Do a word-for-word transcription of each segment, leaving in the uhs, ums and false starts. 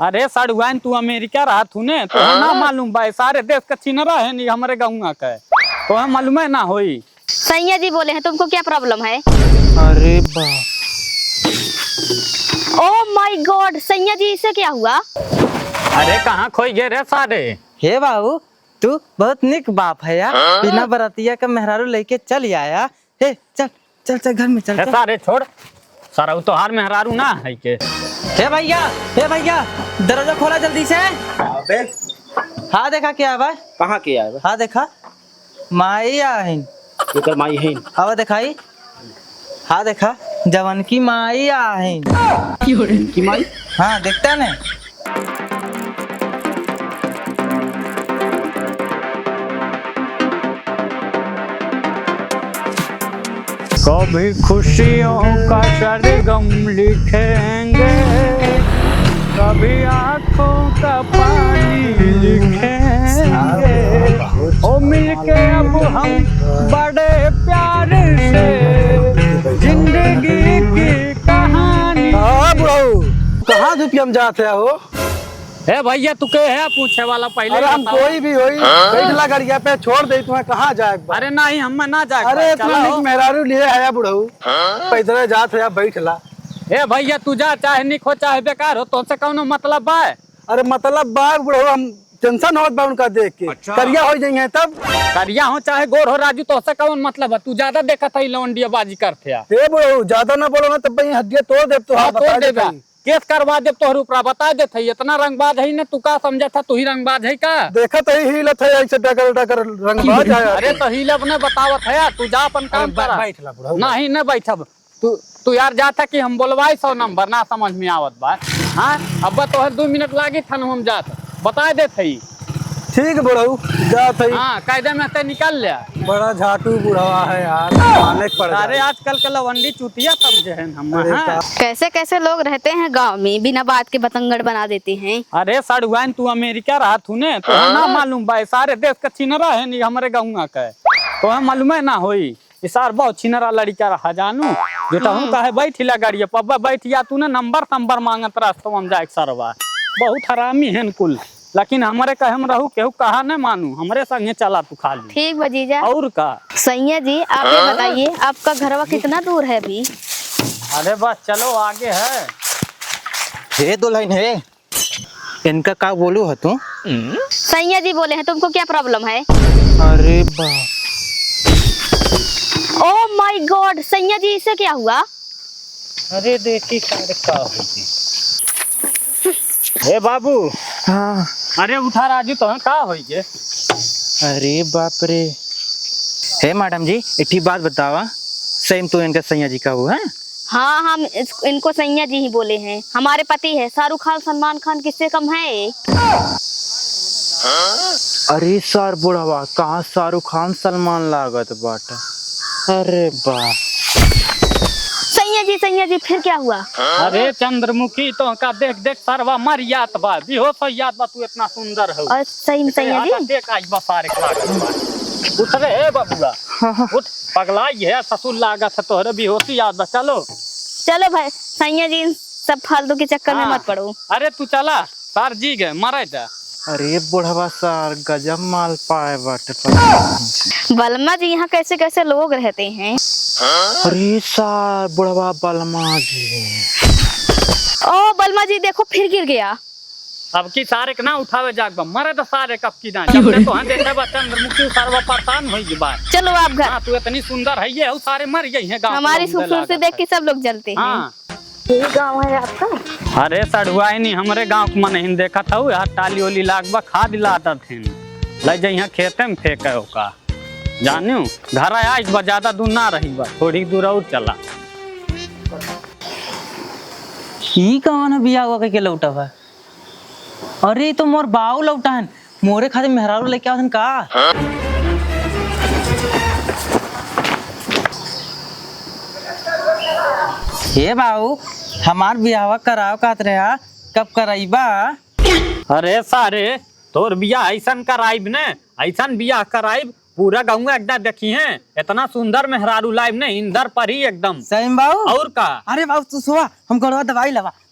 अरे सड़ुआइन, तू अमेरिका रहत हूँ ने, तोहे ना मालूम बा, सारे देश का छिनरा है नी हमरे गौवा के, तोहे मालूम है ना होई। सैया जी बोले हैं, तुमको क्या problem है? अरे बाप। Oh my God, सैया जी, इससे क्या हुआ? अरे कहाँ खोई गए रे सारे? हे बाबू, तू बहुत निक बाप है यार, बिना बरतिया का मेहरारू लेके चल आया। हे चल, चल चल घर में चल, हे चल। सारे छोड़, सारा उ तोहार मेहरारू ना है के? हे भैया, हे भैया, दरवाजा खोला जल्दी से। अबे। हाँ देखा क्या है भाई? कहाँ के आए बा? हाँ देखा, माई आहिन। एकर माई है? हवा देखाई। हाँ देखा, जवन की माई आहिन। की माई? हाँ देखता ने। कभी खुशियों का सरगम लिखेंगे, कभी आंखों का पानी लिखेंगे। ओ मिलके अब हम बड़े प्यार से जिंदगी की कहानी। हाँ बुढ़ऊ, कहाँ धुपिया में जात है हो? ए भैया, तू के है पूछे वाला? पहले अरे हम बताओ। कोई भी होई, बैठला गड़िया पे छोड़ दे, तुम्हें कहाँ जाए के बा? अरे नहीं, हम ना जाए के बा, अरे इतना चला निक हो। मेहरारू लिए है बुढ़ऊ, पैदल जात है, बैठला। ए भैया, तू जा, चाहे निक हो चाहे बेकार हो, तोसे कौनो मतलब बा? अरे मतलब बा बुढ़ऊ, हम tension होत बा उनका देख के। अच्छा। करिया हो जाइए तब। करिया हो चाहे गोर हो राजू, तोसे कौन मतलब है? तू ज्यादा देखत है लौंडिया बाजी करते है। ए बुढ़ऊ, ज्यादा ना बोलो ना, तब भाई हड्डियाँ तोड़ देब तो हाँ, हाँ, बता तोड़ देबा। देता हूँ। केस करवा देब तोहरे ऊपर, बता देत है, इतना रंगबाज है ना, तू का समझत है, तू ही रंगबाज है का? देखत है, हिलत है ऐसे डगर डगर रंगबाज है। अरे तो हिले अपने बतावत है, तू जा अपन अरे काम बै-, करा। बैठ ला बुढ़ऊ। नहीं, न बैठब। तू, तू यार जात है कि हम बोलवाई सौ नंबर, ना समझ में आवत बा। हाँ, अब तोहर दू मिनट लागी थन, हम जात, बता देत है। ठीक बुढ़ऊ, जात है। हाँ, कायदे में ते निकल ले। बड़ा झाटू बुढ़वा है यार, माने के पड़ अरे जाए। आजकल के लवंडी चुतिया समझे हैं हम, अरे हाँ। का- कैसे कैसे लोग रहते हैं गांव में, बिना बात के बतंगड़ बना देते हैं। अरे सड़ुआइन, तू अमेरिका रहत हूँ ने, तो हाँ? ना मालूम बा, सारे देश का छिनरा है नी हमरे गौवा के, तो हम मालूम है ना होई। ई सार बहुत छिनरा लड़िका रहा जानू, जो तहूँ हम्म। कहे बैठ ला गाड़िया पर, अब बैठ जा तू ने, नंबर संबर मांगत रस्तवा में जाए के सरवा, बहुत हरामी है कुल। लेकिन हमरे कहे में रहू, केहू कहा न मानू, हमरे संगे चला तू खाली। ठीक बा जीजा। और का? सैया जी, आप ये हाँ? बताइए, आपका घरवा कितना दूर है अभी? अरे बस चलो आगे है। हे दुल्हन हे, इनका का बोलू ह तू? सैया जी बोले हैं, तुमको क्या problem है? अरे बाप। Oh my God, सैया जी, इसे क्या हुआ? अरे देखी सारे का होई। हे बाबू। हाँ। अरे उठा राजू, तो का होई गे? अरे बाप रे। हे मैडम जी, एक ठी बात बतावा, सही में तू इनका सैया जी का हुआ है? हाँ, हम इस, इनको सैया जी ही बोले हैं। हमारे पति है, शाहरुख खान, सलमान खान किससे कम है? अरे सार बुढ़वा, कहाँ शाहरुख खान सलमान लागत बाटा। अरे बाप। सैया जी, सैया जी, फिर क्या हुआ? अरे चंद्रमुखी, तोहका देख देख सरवा मर जात बा, बेहोश हो जात बा, तू इतना सुंदर हो। और सही में एकरे सैया जी? हाथ देख आज बा सारे के लागत बा। उठ रे, हे बबुआ। हाँ, हाँ। उठ, पगलाई है, ससुर लागत है तोहरे, बेहोशी आवत बा, चलो। चलो भाई, सैया जी, इन सब फालतू के चक्कर में हाँ। मत पड़ो। अरे तू चला, सार जी गए, मरे जा। अरे बुढ़वा सार, गजब माल पाए बाटे पता। बलमा जी, यहाँ कैसे कैसे लोग रहते हैं। अरे सार, बुढ़वा बलमा जी। ओ बलमा जी, देखो फिर गिर गया। अब की सारे के ना उठावे जाग बा, मरे तो सारे कब की ना। जब से तोहन देखे बा चंद्रमुखी, सारे बा परेशान होई गई बा। चलो आप घर। हाँ, तू इतनी सुंदर है ये, सारे मर गई हैं गाँव के हमारी लोग खूबसूरती लागत देख है। के सब लोग जलते हैं। हाँ। यही गाँव है आपका? अरे सड़ुआ ही नहीं, हमरे गाँव के मन ही देखत हऊ, यहाँ टाली ओली लाग बा, खाद लादत हैं, ले जइहाँ खेते में फेंके ओका। जानियो, घर आइस बा, ज्यादा दूर ना रही बा, थोड़ी दूर और चला। ई कौन है बियाह हुआ के लौटा बा? अरे, ई तो मोर बाऊ लौटा हन, मोरे खातिर मेहरारू लेके आवत हन का? हे बाऊ, हमार बियाहवा कराव कहत रहा, कब करइबा? अरे सारे, तोर बियाह ऐसन कराइब ने, ऐसन बियाह कराइब, पूरा गौवा एकदम देखी हैं, इतना सुंदर मेहरारू लाइब ने, इंदर परी एकदम। सही में बाऊ? और का? अरे बाऊ, तू सोवा, हम गड़वा दवाई लवा।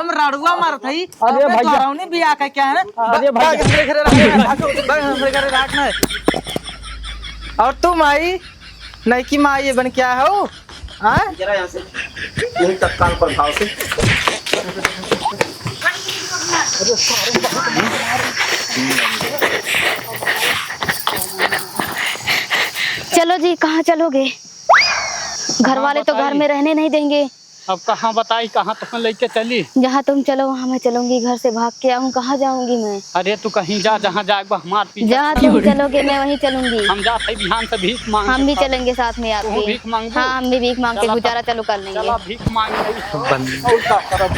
हम रड़ुआ मारत हई। अरे अबे भैया। तोरौनी बियाह का क्या है? अरे भैया। भाग हमरे घरे राख ना। भाग हमरे घरे राख ना। और तू माई, नईकी माई ये बन क्या हो? हाँ? जरा यहाँ से। यही तत्काल प्रभाव से। चलो जी, कहाँ चलोगे? घर वाले तो घर में रहने नहीं देंगे। अब कहाँ बताई, कहाँ तुम्हें लेके चली? जहाँ तुम चलो, वहाँ मैं चलूंगी। घर से भाग के आऊँ, कहाँ जाऊंगी मैं? अरे, तू कहीं जा, जहाँ जाए, वो हमार पीछे। जहाँ तुम चलोगे, मैं वहीं चलूंगी। हम जात है बिहान से भीख मांग हम के भी खाओ। चलेंगे साथ में तू आपके। भीख मांगबू? हाँ, हम भी भीख मांग के चला गुजारा तब। चालू कर लेंगे। चला, भीख मांग ले। बंद। और का करब?